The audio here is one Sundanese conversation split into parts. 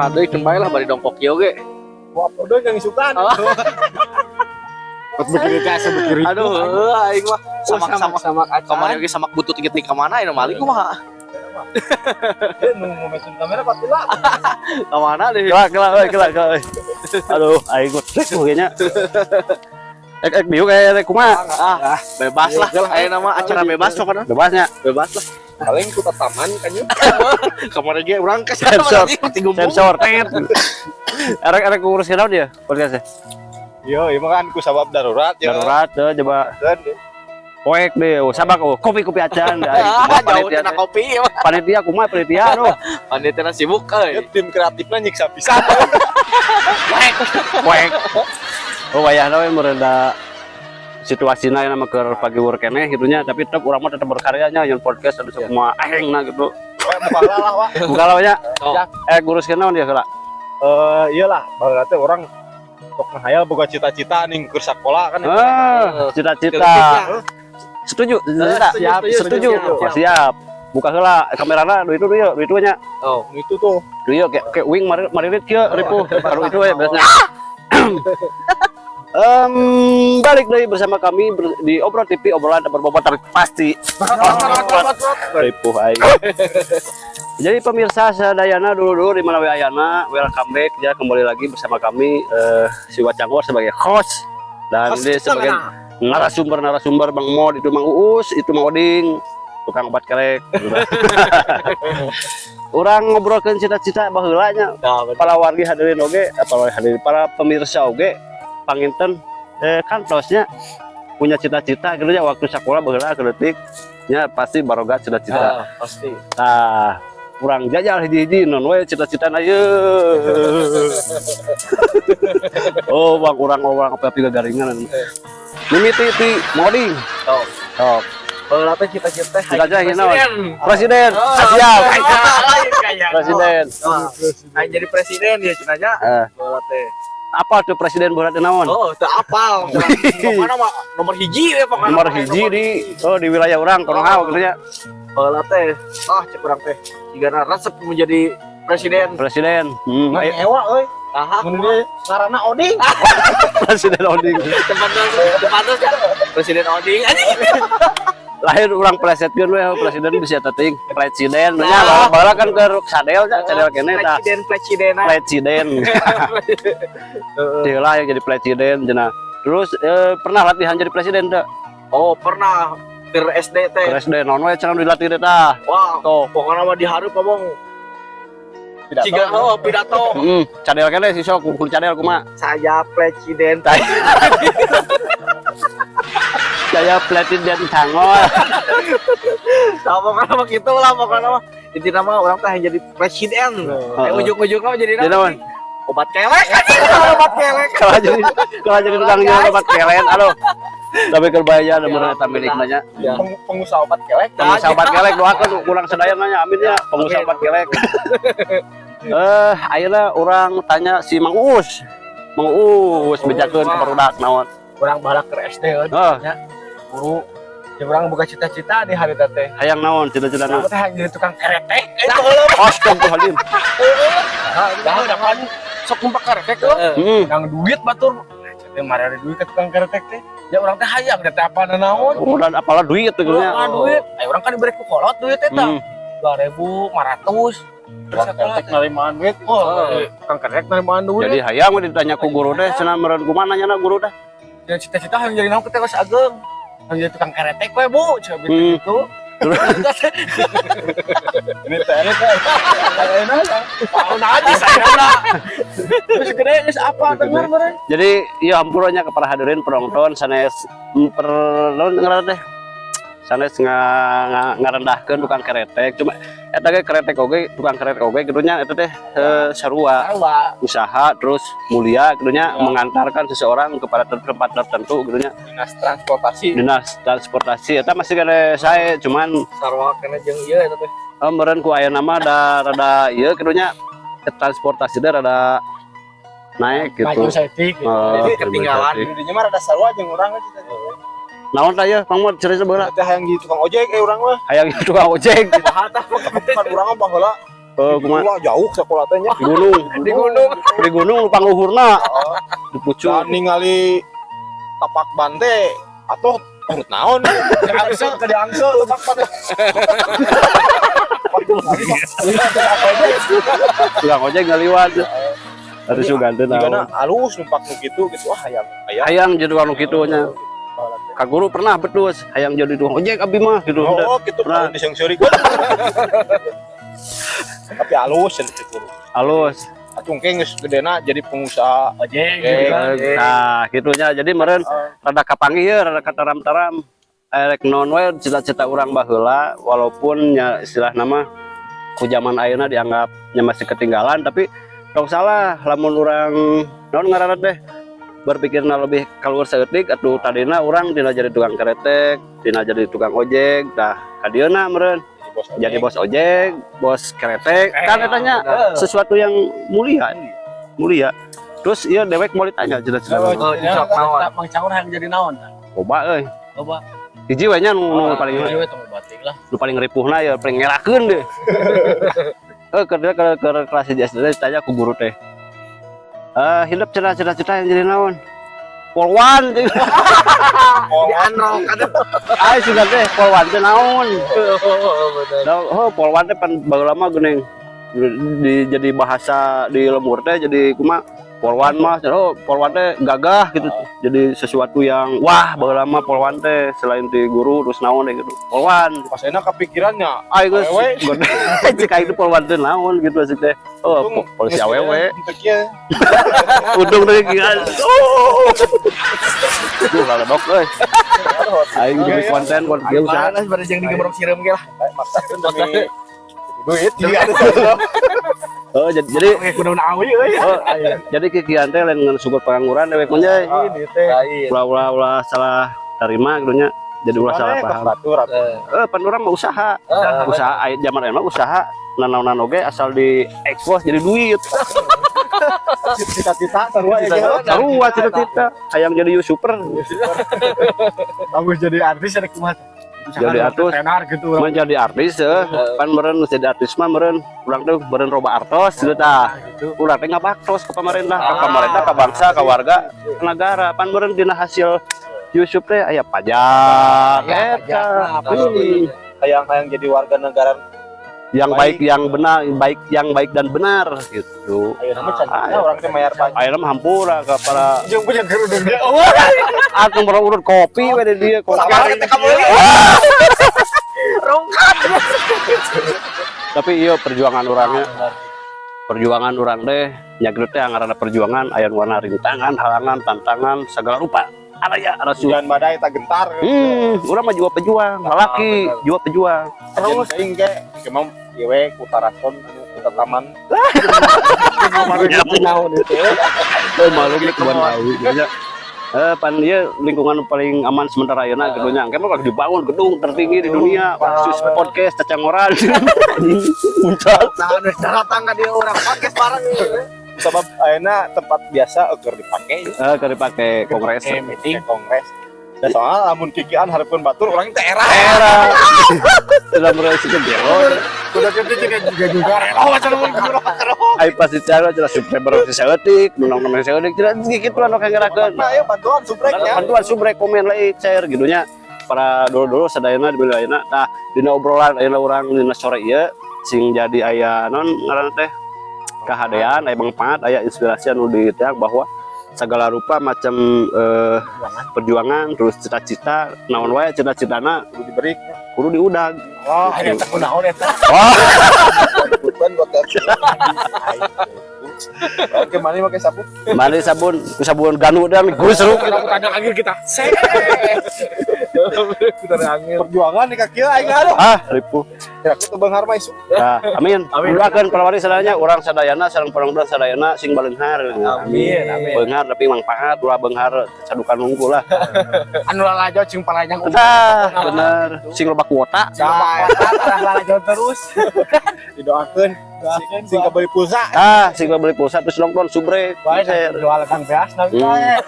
Kumaha deui, keun bae lah bari dongkok ieu ge. Wah, udah yang isukan. Oh. Pas begini teh asa beuki ripuh. Aduh, heuh, aing mah samak samak sama acan. Kamari oge samak butut ge ka mana ini maling kumaha? Eh, nu ngomesin kamera patula. Ka mana deh? Kelak, kelak, euy, kelak, kelak, euy. Aduh, aing geus kayaknya. Ek ek biuk kayak kumaha? Ah, bebas lah. Ayeuna mah acara bebas pokoknya. Bebasnya. Bebas lah. Paling ku taman kan ya. Kamari ge urang ke Sensor. Sensor. Tet. Erek erek ngurus naon dia podcastnya? Yo, ieu mah kan ku sabab darurat ya. Darurat tuh coba Dan poek deh, oh, sabak oh, kopi kopi acan. Ah, Aing, jauh panitia tina kopi ya mah. Panitia kumaha panitia aduh. Panitia sibuk ya, euy. Tim kreatifnya nyiksa pisan. Poek. Oh, wayahna we meureun situasina yang nama keur pagiwur keneh gitu nya, tapi tetap urang mah tetap berkarya nya, yang podcast ada semua aheng nah gitu. Wah, muka lah, wah. Buka lah nya. Oh. Eh, nguruskeun naon dia heula? Eh, iyalah, baheula teh urang sok ngahayal boga cita-cita ning keur sakola kan. Ah, cita-cita. Setuju, cita-cita. Siap, Setuju. siap. Oh, siap. Buka heula kamerana du itu du ieu, du itu nya. Oh, Itu tuh. Du ieu kayak kayak wing maririt kieu ripuh. Baru itu we biasanya. Balik lagi bersama kami di Obrol TV, obrolan tak berbobot tapi pasti ripuh aing. Jadi pemirsa sadayana dulu-dulu di mana we ayana, welcome back ya, kembali lagi bersama kami, si Wacangor sebagai host dan Host ini sebagai narasumber-narasumber Bang Mod, itu Mang Uus, itu Mang Oding, tukang obat kelek. Urang ngobrolkeun cita-cita baheula nya. Nah, bener. Para wargi hadirin oge, para hadirin, para pemirsa oge panginten kantosnya punya cita-cita gitu ya waktu sekolah baheula leutik nya, pasti baroga cita-cita. Ah, pasti. Nah, kurang jajal hiji-hiji non we cita-cita ieu. Oh, bang urang orang apa tiga garingan. Mimiti ti Moding. Oh. Oh, Baheula teh cita-cita teh Cita-cita hayang naon? presiden. Presiden. Oh, Siap. lain kayak. Presiden. Oh, hayang jadi presiden ya cenanya. Eh, Baheula teh. Apa tuh presiden berat naon? Oh, teu apal. Pokoknya mah nomor hiji ya pokoknya. Nomor hiji di, oh, di wilayah urang Konoha gitu ya. Baheula teh. Ah, cek urang teh. Jigana resep menjadi presiden. Presiden. Nah, ewa euy. Aha. Mun dia ngaranna Oding. Presiden Oding. Tempat tempat kan Presiden Oding anjing. Lahir urang plesetkeun we presiden bisa teuing presiden nya, baheula kan keur sadel nya, cadel keneh tah. Presiden presidenan. Presiden. Dia lah yang jadi presiden cenah. Terus pernah latihan jadi presiden teu? Oh, pernah ke SD teh. Ke SD naon we cenah dilatih teh tah? Wah, Tuh. Pokoknya mah dihareup ngomong. Pidato. Ciga, oh, pidato. Heeh, cadel keneh si sok kudu cadel kumaha? Saya presiden. Saya presiden Cangol. Nah, pokoknya mah gitu lah pokoknya mah. Intinya mah urang teh jadi presiden. Heeh. Ujung-ujungnya mah jadi Jadi naon? Obat kelek. Obat kelek. Kalau jadi tukang jual obat kelek, aduh. Tapi keur bayar Ya, bener eta milik nanya. Ya. Pengusaha obat kelek. Pengusaha obat kelek, doakan kurang sadaya nanya, amin ya pengusaha Amin. Obat kelek. Eh, ayeuna urang tanya si Mang Uus. Mang Uus bejakeun ka barudak naon? Urang baheula ke SD euy. Oh, Guru. Ya urang boga cita-cita di hari teh. Hayang naon cita-citana? Urang teh hayang jadi tukang keretek. Astagfirullahaladzim. Dah udah kan sok numpak keretek tuh. Heeh. Yang duit batur. Nah, mari ada duit ke tukang keretek teh. Ya urang teh hayang teh apa naon. Oh, dan apalah duit gitu nya. Urang duit. Ayo urang kan diberi ku kolot duit teh tah. 2500. Tukang keretek narimaan duit. Oh, tukang keretek narimaan duit. Jadi hayang we ditanya ku guru teh cenah meureun kumaha nanyana guru teh? Ya cita-cita hayang jadi naon ketika geus ageng. Hayang jadi tukang keretek we, Bu. Coba gitu. Ini teh, ini teh. Tahun aja saya lah. Terus gede geus apa denger meureun. Jadi ya hampuranya ke para hadirin penonton sanes per naon ngaranna teh? Sanes ngarendahkeun tukang keretek, cuma eta ge keretek oge, tukang keretek oge gitu nya, eta teh sarua Sarua. Usaha terus mulia gitu nya, mengantarkan seseorang kepada tempat tertentu gitu nya. Dinas transportasi. Dinas transportasi eta masih kena saya cuman Sarua kena jeung ieu eta teh. Meureun ku aya nama da rada ieu kitu nya, transportasi teh rada naik gitu. Maju saeutik gitu. Oh, Jadi ketinggalan. Di dinya mah rada sarua jeung urang kan cita-cita. Naon tah ieu, Mang Mod, cerita baheula? Teh hayang jadi tukang ojek urang mah. Hayang tukang ojek. Kumaha tah? Kan urang mah baheula Oh, kumaha? Wah, jauh sekolah teh nya. Di gunung. Di gunung. Di gunung nu pangluhurna. Di pucuk. Dan ningali tapak ban teh atau urut naon? Angse ke diangse tapak ban. Tukang ojek ngaliwat. Atuh sugan teh Jigana naon. halus numpak nu kitu gitu, ah, hayang hayang. Hayang jadi tukang nu kitu nya. Ka guru pernah betul hayang jadi tukang ojek abi mah gitu. Oh, gitu. Pernah. Kalau disengseri. Tapi halus cenah cek guru. Halus. Atuh engke geus gedena jadi pengusaha. Ojek gitu kan. Nah, gitunya. Jadi meureun rada kapanggih ye, rada kataram-taram. Erek non we cita-cita urang baheula, walaupun nya istilah nama ku zaman ayeuna dianggap nya masih ketinggalan, tapi tong salah lamun urang naon ngaranna teh berpikirna lebih keluar saeutik atuh. Tadina urang tina jadi tukang kretek, tina jadi tukang ojek, tah kadieuna meureun bos ojek. Jadi bos ojek, bos kretek kan eta nya sesuatu yang mulia mulia. Terus iya, dewek mau ditanya cita-cita. Oh, Oh, cocok naon? Mang Caur hayang jadi naon? Loba euy. Loba. Hiji we nya nu paling Hiji we, tong batik lah. Nu paling ripuhna ya, paling ngerakeun deh. Eh, ke kelas 1 SD ditanya ku guru teh. Eh, hidup cita-cita yang jadi naon? Polwan. Di anrok ada. Ay, sudah teh polwan teh naon? Oh, bener. Nah, oh, polwan teh pan baheula mah geuning di, jadi bahasa di lembur teh jadi kumaha polwan mah, oh, polwan teh gagah gitu, jadi sesuatu yang wah. Baheula mah polwan teh selain di guru terus naon deh gitu polwan. Pas enak kepikirannya. Ayo geus Awewe. gede cek aing teh polwan teh naon gitu asik teh, oh, polisi awewe. Untuk ya. Untung teh gila, oh. Duh, lalebok euy aing jadi konten konten dia usaha. Mana pada jeung digembrok sireum ge lah. Maksakeun demi duit. Iya. Oh, jadi Oke, kudu awi euy. Oh, jadi kikian teh lain ngan syukur pengangguran dewek mah nya. Ini teh. Lain. Ulah ulah ulah salah terima gitu nya, jadi ulah salah paham. Batur atuh. Eh, pan urang mah usaha usaha aya zaman emang usaha nanaonan oge asal di ekspos jadi duit. Cita-cita sarua ya. Ge. Sarua cita-cita hayang jadi youtuber. Bagus jadi artis ada kumaha? Jadi artis. Tenar gitu. Menjadi artis eh pan meureun jadi artis mah meureun urang teh meureun loba artos gitu tah. Gitu. Urang teh ngabaktos ke pemerintah, ke pemerintah, ke bangsa, ke warga, ke negara. Pan meureun dina hasil YouTube teh aya pajak Ya, eta. pajak, nah, pasti. Hayang-hayang jadi warga negara Yang baik, baik. yang benar, baik, yang baik dan benar gitu. Ayo nama can. Ah, Nah, urang teh bayar pajak. Ayeuna mah hampura ke para Jeung punya kerudung dia. Oh, atuh merong urut kopi we di dia kopi. Sabar kita kamu. Rongkat. Tapi iya, perjuangan orangnya, perjuangan urang teh nya kitu teh ngaranna perjuangan, aya nu warna rintangan, halangan, tantangan segala rupa ada ya, ada su. Hujan badai tak gentar. Urang mah jiwa pejuang, lalaki, jiwa pejuang. Terus aing ge cuma ieu we kutarason anu kuta taman. Naon itu? Oh, malu nih kebun tahu. Ya. Eh, pan ieu lingkungan paling aman sementara ayeuna gitu nya. Engke mah bakal dibangun gedung tertinggi di dunia, khusus podcast cacangoran. Muncul. Nah, geus datang ka dieu urang podcast bareng. Sebab ayeuna tempat biasa keur dipake. Eh, keur dipake kongres. Eh, meeting. Kayak kongres. Da soalnya lamun kikian hareupeun batur urang teh era. Era. Dalam merasa gede. Udah gede juga juga juga. Oh, macam guru. Ai pasti cara jelas subscriber si saeutik, nu nongton saeutik, tidak kitu lah nu ngerakeun. Nah, ayo bantuan subreknya. Bantuan subrek, komen, like, share gitu nya. Para dulu-dulu sadayana di ayeuna. Nah, dina obrolan ayeuna urang dina sore ieu sing jadi aya non ngaranna teh kahadean, aya manfaat, aya inspirasi anu diteang bahwa segala rupa macam perjuangan, terus cita-cita naon wae cita-citana Kudu diberi. Kudu diudag. Wah, eta kunaon eta? Wah. Bukan buat. Oke, mana pakai sabun? Mandi sabun ku sabun ganu dan gusruk. Kita angin kita. Kita angin. Perjuangan di kaki aing aduh. Ah, ripuh. Kira aku beunghar mah isuk. Nah, amin. Amin. Doakeun para wali sadayana, urang sadayana sareng penonton sadayana sing baleunghar. Amin, amin. Beunghar tapi manfaat, ulah beunghar cadukan unggul lah. Anu lalajo cing paranjang. Tah, bener. Sing loba kuota. Nah, eta lalajo terus. Didoakeun sing kabeli pulsa. Ah, sing beli pulsa terus nonton subrek. Wae Share. jual kang beas nanti. Hmm.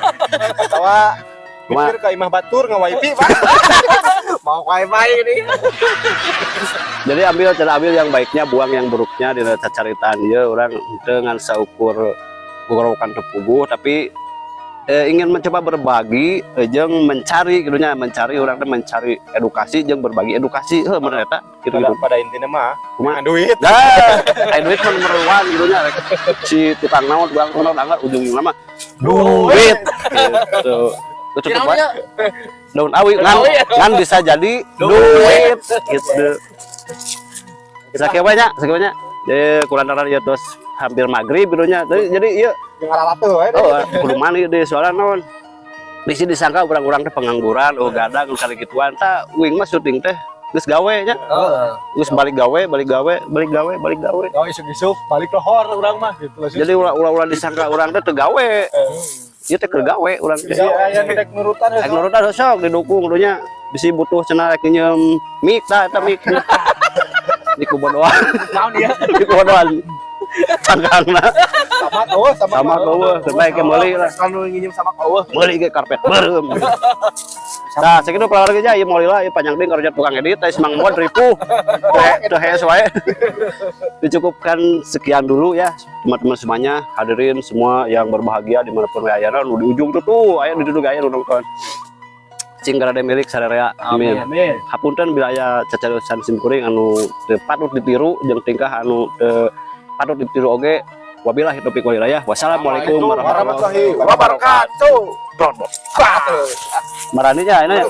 Atawa mikir ka imah batur nga wifi, Pak. Mau wae ini. Jadi ambil, cara ambil yang baiknya, buang yang buruknya. Di caritaan dia urang dengan seukur gorokan tepuguh, tapi ingin mencoba berbagi jeung mencari gitu nya, mencari, urang teh mencari edukasi jeung berbagi edukasi heuh mun eta gitu. Pada, Gitu. pada intinya mah Kumaha? dengan duit. Dah, aya duit mah nomor one gitu nya. Rek si tukang naon, tukang naon, anggar ujung-ujungna mah duit gitu. Itu cukup wae. Daun awi ngan, ngan bisa jadi duit gitu. Sakieu banyak, sakieu banyak. Jadi kulantaran ieu terus hampir maghrib gitu nya. Jadi ieu Jeung ngaralatuh we. Oh, kudu mandi deh, soalnya naon. Bisi disangka urang-urang teh pengangguran, oh gadang kali gituan. Tah uing mah syuting teh geus gawe nya. Heeh. Geus balik gawe, balik gawe, balik gawe, balik gawe. Gawe isuk-isuk balik lohor urang mah gitu loh. Jadi ulah-ulah disangka urang teh teu gawe. Ieu teh keur gawe urang teh. Bisa aya nu rek nurutan. Rek nurutan sok didukung nya. Bisi butuh cenah rek nyeum mik tah eta mik. Di kubodoan, Naon dia? di kubodoan. Cangkangna Sama oh sama. Sama eueuh, terbaik ke meuli lah. Kan nu nginjem sama eueuh. Meuli ge karpet beureum. Nah, sakitu keluarga aja ieu meuli lah, ieu panjang deui kerja tukang edit teh Mang Mod ripuh. Teh teu hees wae. Dicukupkan sekian dulu ya teman-teman semuanya, hadirin semua yang berbahagia dimanapun we ayana, nu di ujung tuh tuh aya di ditu aya nu nonton. Cing garade milik sadarea. Amin. Amin. Hapunten bila aya cacariusan simkuring anu teu patut ditiru jeung tingkah anu teu patut ditiru oge. Wabillahi taufiq wal hidayah. Wassalamualaikum warahmatullahi warahmatullahi wabarakatuh. Maraninya ini.